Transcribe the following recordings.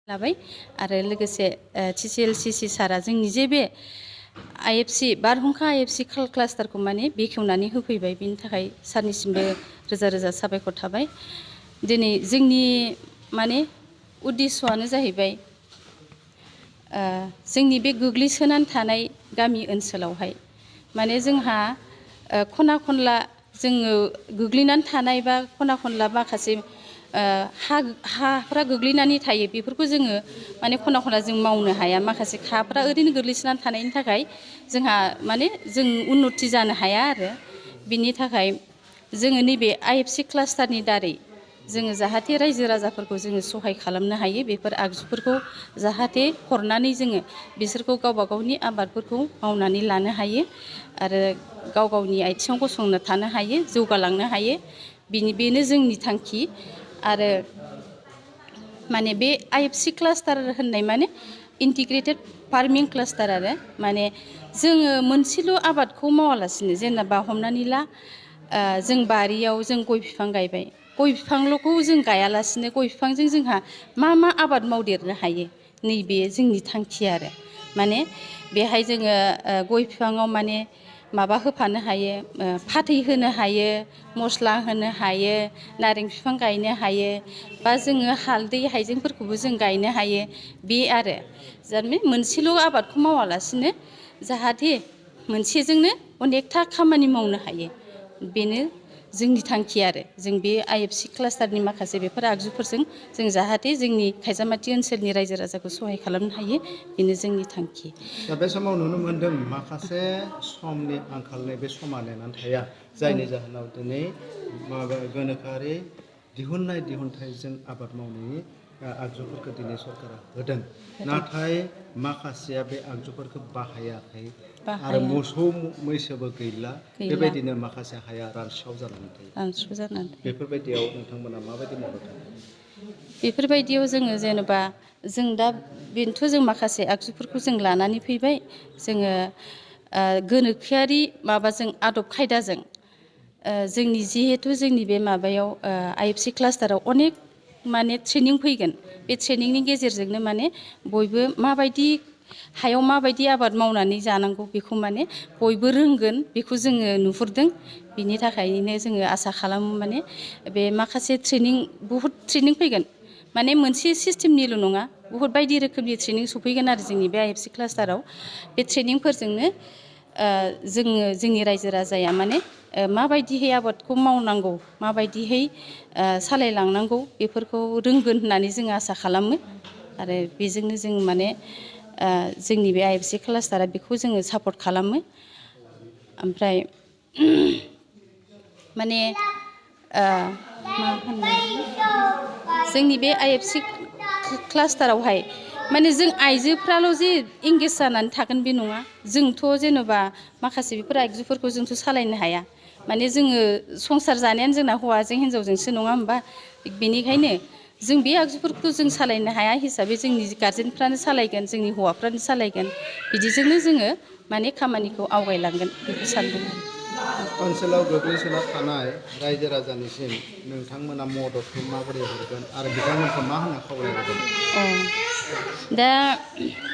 लाबाय आरो लोगोसे TCLCC सारा जोंनि जे बे IFC बारहुंखा IFC क्लास्टारखौ माने बेखेवनानै होफैबाय बिनि थाखाय सारनिसिमबो रोजा रोजा साबायखर थाबाय। दिनै जोंनि माने उद्देश्यआनो जाहैबाय जोंनि बे गोग्लैसोनानै थानाय गामि ओनसोलावहाय माने जोंहा खना खनला जोङो गोग्लैनानै थानाय बा खना खनला माखासे हाफ्रा गोग्लैनानै थायो बेफोरखौ जोङो माने खना खनला जों मावनो हाया माखासे हाफ्रा ओरैनो गोग्लैसोनानै थानायनि थाखाय जोंहा माने जों उन्नति जानो हाया आरो बिनि थाखाय जोङो नैबे IFC क्लास्टारनि दारै जोङो जाहाथे रायजो राजाफोरखौ जोङो सहाय खालामनो हायो बेफोर आगजुफोरखौ जाहाथे हरनानै जोङो बिसोरखौ गावबा गावनि आबादफोरखौ मावनानै लानो हायो आरो गाव गावनि आथिङाव गसंना थानो हायो जौगालांनो हायो बेनो जोंनि थांखि आरो माने बे IFC क्लास्टार होननाय माने इन्टिग्रेटेड फार्मिं क्लास्टार आरो माने जोङो मोनसेल' आबादखौ मावालासिनो जेनेबा हमनानै ला जों बारियाव जों गय बिफां गायबाय गय बिफांल'खौ जों गायालासिनो गय बिफांजों जोंहा मा मा आबाद मावदेरनो हायो नैबे जोंनि थांखि आरो माने बेहाय जोङो गय बिफाङाव माने माबा होफानो हायो फाथै होनो हायो मस्ला होनो हायो नारें बिफां गायनो हायो बा जोङो हालदै हाइजेंफोरखौबो जों गायनो हायो बे आरो जारमे मोनसेल' आबादखौ मावालासिनो जाहाथे मोनसेजोंनो अनेकथा खामानि मावनो हायो बेनो जोंनि थांखि आरो जों बे IFC क्लास्टारनि माखासे बेफोर आगजुफोरजों जों जाहाथे जोंनि खायजामाथि ओनसोलनि रायजो राजाखौ सहाय खालामनो हायो बेनो जोंनि थांखि। दा बे समाव नुनो मोनदों माखासे समनि आंखालनि बे समा नेनानै थाया जायनि जाहोनाव दिनै गोनोखोआरि दिहुनथाइजों आबाद मावनायनि आगजुफोरखौ दिनै सरकारा होदों नाथाय माखासेया बे आगजुफोरखौ बाहायाखै आरो मोसौ मैसोबो गैला बेबायदिनो माखासे हाया रानस्राव जानानै थायो बेफोरबायदियाव नोंथांमोना माबायदि मदद होयो? बेफोरबायदियाव जोङो जेनेबा जों दा बेनोथ' जों माखासे आगजुफोरखौ जों लानानै फैबाय जोङो गोनोखोआरि माबाजों आदब खायदाजों जोंनि जिहेथु जोंनि बे माबायाव IFC क्लास्टाराव अनेक माने ट्रेनिं फैगोन बे ट्रेनिंनि गेजेरजोंनो माने बयबो माबायदि हायाव माबायदि आबाद मावनानै जानांगौ बेखौ माने बयबो रोंगोन बेखौ जोङो नुहुरदों बिनि थाखायनो जोङो आसा खालामो माने बे माखासे बहुद ट्रेनिं फैगोन माने मोनसे सिस्टेमनिल' नङा बहुद बायदि रोखोमनि ट्रेनिं सफैगोन आरो जोंनि बे IFC क्लास्टाराव बे ट्रेनिंफोरजोंनो जोङो जोंनि रायजो राजाया माने माबायदिहै आबादखौ मावनांगौ माबायदिहै सालायलांनांगौ बेफोरखौ रोंगोन होननानै जोङो आसा खालामो आरो बेजोंनो जों माने जोंनि बे IFC क्लास्टारा बेखौ जोङो सापर्ट खालामो ओमफ्राय माने मा होननांगौ जोंनि बे IFC क्लास्टारावहाय माने जों आइजोफ्राल' जे इंगेज जानानै थागोन बे नङा जोंथ' जेन'बा माखासे बेफोर आगजुफोरखौ जोंथ' सालायनो हाया माने जोङो संसार जानायानो जोंना हौवाजों हिनजावजोंसो नङा होमबा बेनिखायनो जों बे आगजुफोरखौ जों सालायनो हाया हिसाबै जोंनि गार्जेनफ्रानो सालायगोन जोंनि हौवाफ्रानो सालायगोन बिदिजोंनो जोङो माने खामानिखौ आवगायलांगोन बेखौ सानदों आरो ओनसोलाव गोग्लैसोना थानाय रायजो राजानिसिम नोंथांमोना मददखौ माबोरै हरगोन आरो बिथांमोनखौ मा होनना खावलायगोन? दा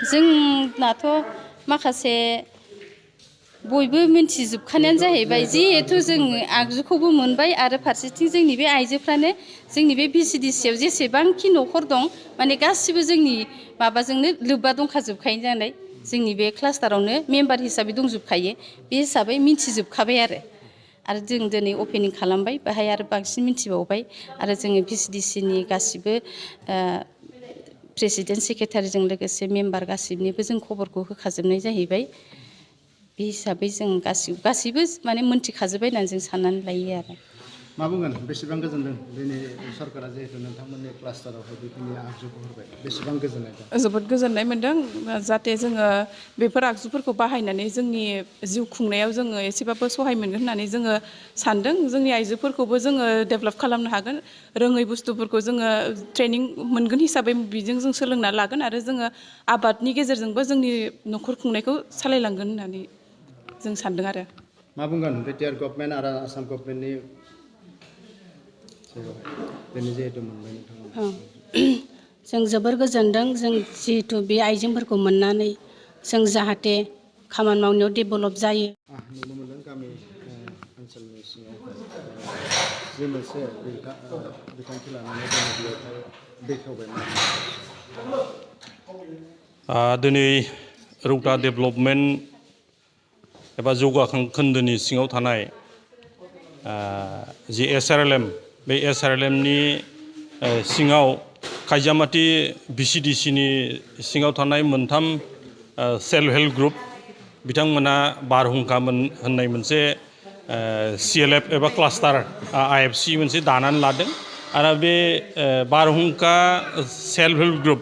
जोंनाथ' माखासे बयबो मिन्थिजोबखानायानो जाहैबाय जिहेथु जोङो आगजुखौबो मोनबाय आरो फारसेथिं जोंनि बे आइजोफ्रानो जोंनि बे VCDC आव जेसेबांखि न'खर दं माने गासिबो जोंनि माबाजोंनो लोब्बा दंखाजोबखायो नालाय जोंनि बे क्लास्टारावनो मेम्बार हिसाबै दंजोबखायो बे हिसाबै मिन्थिजोबखाबाय आरो जों दिनै अपेनिं खालामबाय बेहाय आरो बांसिन मिन्थिबावबाय आरो जोङो VCDC नि गासिबो प्रेसिडेन्ट सेक्रेटारिजों लोगोसे मेम्बार गासिबनिबो जों खबरखौ होखाजोबनाय जाहैबाय बे हिसाबै जों गासैबो माने मोनथिखाजोबबाय होननानै जों साननानै लायो आरो मा बुंगोन बेसेबां गोजोनदों दिनै सरकारा जिहेतु नोंथांमोननि क्लास्टारावहाय बेखिनि आगजुखौ हरबाय बेसेबां गोजोननाय दं? जोबोद गोजोननाय मोन्दों जाहाथे जोङो बेफोर आगजुफोरखौ बाहायनानै जोंनि जिउ खुंनायाव जोङो एसेबाबो सहाय मोनगोन होननानै जोङो सानदों जोंनि आइजोफोरखौबो जोङो डेभेलप खालामनो हागोन रोङै बुस्थुफोरखौ जोङो ट्रेनिं मोनगोन हिसाबै बिजों जों सोलोंना लागोन आरो जोङो आबादनि गेजेरजोंबो जोंनि न'खर खुंनायखौ सालायलांगोन होननानै जों सानदों आरो मा बुंगोन बिटिआर गभर्नमेन्ट आरो आसाम गभर्नमेन्टनि दिनै जिहेतु मोनबाय नोंथांमोना जों जोबोर गोजोनदों जों जिहेथु बे आइजेंफोरखौ मोननानै जों जाहाथे खामानि मावनायाव डेभेलप जायो। नुनो मोनदों गामि ओनसोलनि सिङावहाय जे मोनसे बिथांखि लानानै जोङो बेयावहाय बेखेवबाय दिनै रौता डेभेलपमेन्ट एबा जौगाखां खोन्दोनि सिङाव थानाय जि SRLM बे SRLMनि सिङाव खायजामाथि VCDC नि सिङाव थानाय मोनथाम सेल्फ हेल्प ग्रुप बिथांमोना बारहुंखा होननाय मोनसे CLF एबा क्लास्टार IFC मोनसे दानानै लादों आरो बे बारहुंखा सेल्फ हेल्प ग्रुप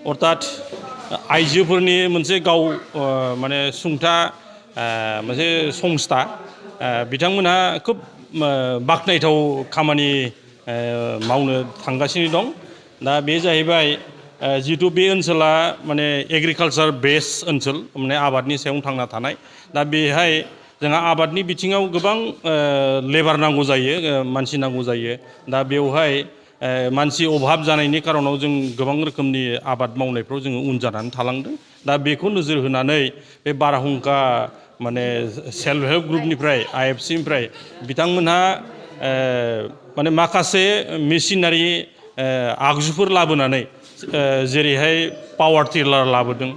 अर्थात आइजोफोरनि मोनसे गाव माने सुंथा मोनसे संस्था बिथांमोनहा खोब बाख्नायथाव खामानि मावनो थांगासिनो दं। दा बे जाहैबाय जिहेतु बे ओनसोला माने एग्रिकालचार बेस ओनसोल माने आबादनि सायाव थांना थानाय। दा बेहाय जोंहा आबादनि बिथिङाव गोबां लेबार नांगौ जायो, मानसि नांगौ जायो। दा बेवहाय मानसि अभाब जानायनि खारनाव जों गोबां रोखोमनि आबाद मावनायफ्राव जोङो उन जानानै थालांदों। दा बेखौ नोजोर होनानै बे बारहुंखा माने सेल्फ हेल्प ग्रुपनिफ्राय IFC निफ्राय बिथांमोनहा माने माखासे मेसिनारि आगजुफोर लाबोनानै जेरैहाय पावार टिलार लाबोदों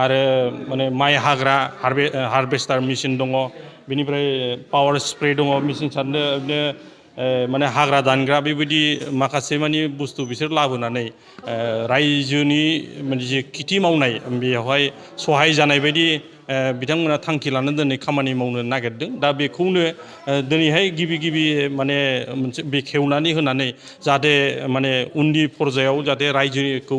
आरो माने माइ हाग्रा हारभेस्टार मेसिन दङ, बेनिफ्राय पावार स्प्रे दङ, मेसिन सारनो माने हाग्रा दानग्रा बेबायदि माखासे मानि बुस्थु बिसोर लाबोनानै रायजोनि माने जे खेथि मावनाय बेयावहाय सहाय जानाय बायदि बिथांमोना थांखि लानानै दिनै खामानि मावनो नागिरदों। दा बेखौनो दिनैहाय गिबि माने मोनसे बेखेवनानै होनानै जाहाथे माने उननि पर्यायाव जाहाथे रायजोखौ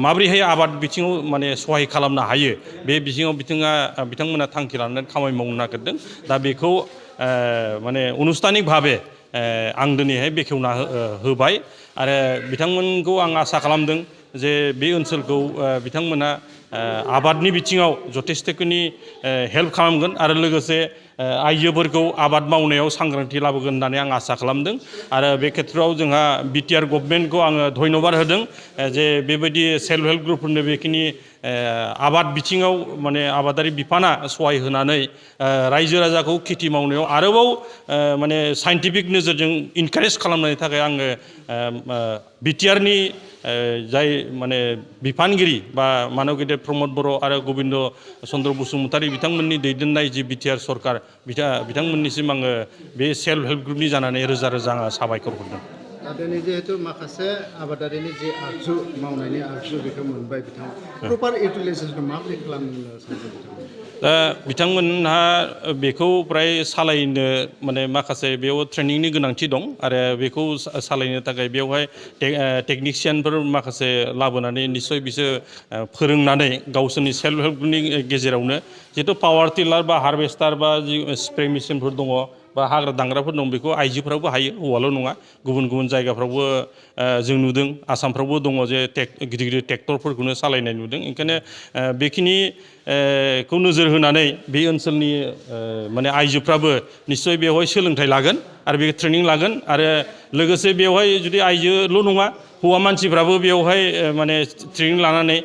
माबोरैहाय आबाद बिथिङाव माने सहाय खालामनो हायो बे बिथिङाव बिथांमोना थांखि लानानै खामानि मावनो नागिरदों। दा बेखौ माने अनुस्थानिक भाबे आं दिनैहाय बेखेवना होबाय आरो बिथांमोनखौ आं आसा खालामदों जे बे ओनसोलखौ बिथांमोना आबादनि बिथिङाव जथेस्थ'खिनि हेल्प खालामगोन आरो लोगोसे आइजोफोरखौ आबाद मावनायाव सांग्रांथि लाबोगोन होननानै आं आसा खालामदों। आरो बे खेथ्रआव जोंहा BTR गभर्नमेन्टखौ आङो धन्यबाद होदों जे बेबायदि सेल्फ हेल्प ग्रुपफोरनो बेखिनि आबाद बिथिङाव माने आबादारि बिफाना सहाय होनानै रायजो राजाखौ खेथि मावनायाव आरोबाव माने साइन्टिफिक नोजोरजों इनकारेज खालामनायनि थाखाय आङो BTRनि जाय माने बिफानगिरि बा मानव गेदेर प्रमद बर' आरो गबिन्द चन्द्र बसुमतारी बिथांमोननि दैदेननाय जि BTR सरकार बिथांमोननिसिम आङो बे सेल्फ हेल्प ग्रुपनि जानानै रोजा आङो साबायखर हरदों। दा दिनै जिहेतु माखासे आबादारिनि जे आगजु मावनायनि आगजु बेखौ मोनबाय बिथां प्रपार इउटिलाइजेसनखौ माबोरै खालामनो सानदों बिथांमोन? दा बिथांमोनहा बेखौ फ्राय सालायनो माने माखासे बेयाव ट्रेनिंनि गोनांथि दं आरो बेखौ सालायनो थाखाय बेवहाय टेकनिशियानफोर माखासे लाबोनानै निस्सय बिसोर फोरोंनानै गावसोरनि सेल्फ हेल्पनि गेजेरावनो जिहेतु पावार टिलार बा हारभेस्टार बा जि स्प्रे मेसिनफोर दङ बा हाग्रा दांग्राफोर दं बेखौ आइजोफ्राबो हायो, हौवाल' नङा। गुबुन जायगाफ्रावबो जों नुदों, आसामफ्रावबो दङ जे गिदिर ट्रेक्टरफोरखौनो सालायनाय नुदों। ओंखायनो बेखिनि खौ नोजोर होनानै बे ओनसोलनि माने आइजोफ्राबो निस्सय बेवहाय सोलोंथाइ लागोन आरो बे ट्रेनिं लागोन आरो लोगोसे बेवहाय जुदि आइजोल' नङा हौवा मानसिफ्राबो बेवहाय माने ट्रेनिं लानानै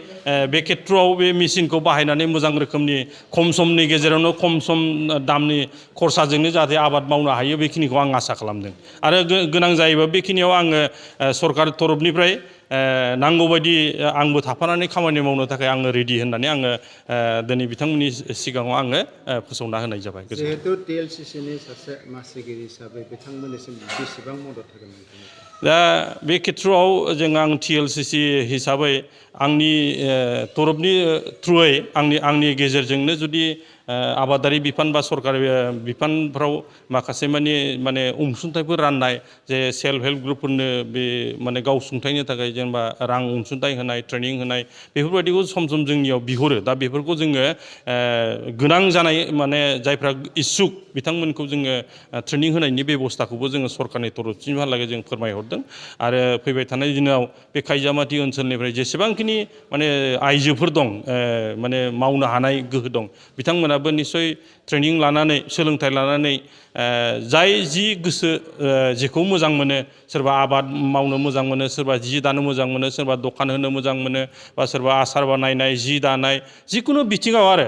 बे खेथ्रआव बे मेसिनखौ बाहायनानै मोजां रोखोमनि खम समनि गेजेरावनो खम सम दामनि खरसाजोंनो जाहाथे आबाद मावनो हायो बेखिनिखौ आं आसा खालामदों। आरो गोनां जायोबा बेखिनियाव आङो सरकार तरफनिफ्राय नांगौबायदि आंबो थाफानानै खामानि मावनो थाखाय आङो रेडि होननानै आङो दिनै बिथांमोननि सिगाङाव आङो फोसावना होनाय जाबाय। जिहेतु TCLCनि सासे मासिगिरि हिसाबै बिथांमोननिसिम बेसेबां मदद होगोन? दा बे खेथ्रआव आं TCLCC हिसाबै आंनि तरफनि थ्रुयै आंनि गेजेरजोंनो जुदि आबादारि बिफान बा सरकारि बिफानफ्राव माखासे माने अनसुंथाइफोर राननाय जे सेल्फ हेल्प ग्रुपफोरनो बे माने गाव सुंथाइनो थाखाय जेनेबा रां अनसुंथाइ होनाय ट्रेनिं होनाय बेफोरबायदिखौ सम जोंनियाव बिहरो। दा बेफोरखौ जोङो गोनां जानाय माने जायफ्रा इस्सुक बिथांमोनखौ जोङो ट्रेनिं होनायनि बेबस्थाखौबो जोङो सरकारनि तरफसिमहालागै जों फोरमायहरदों आरो फैबाय थानाय दिनाव बे खायजामाथि ओनसोलनिफ्राय जेसेबांखिनि माने आइजोफोर दं माने मावनो हानाय गोहो दं बिथांमोना बिथांमोनाबो निस्सय ट्रेनिं लानानै सोलोंथाइ लानानै जाय जि गोसो जेखौ मोजां मोनो सोरबा आबाद मावनो मोजां मोनो सोरबा जि दानो मोजां मोनो सोरबा दखान होनो मोजां मोनो बा सोरबा आसार बानायनाय जि दानाय जिकुनु बिथिङाव आरो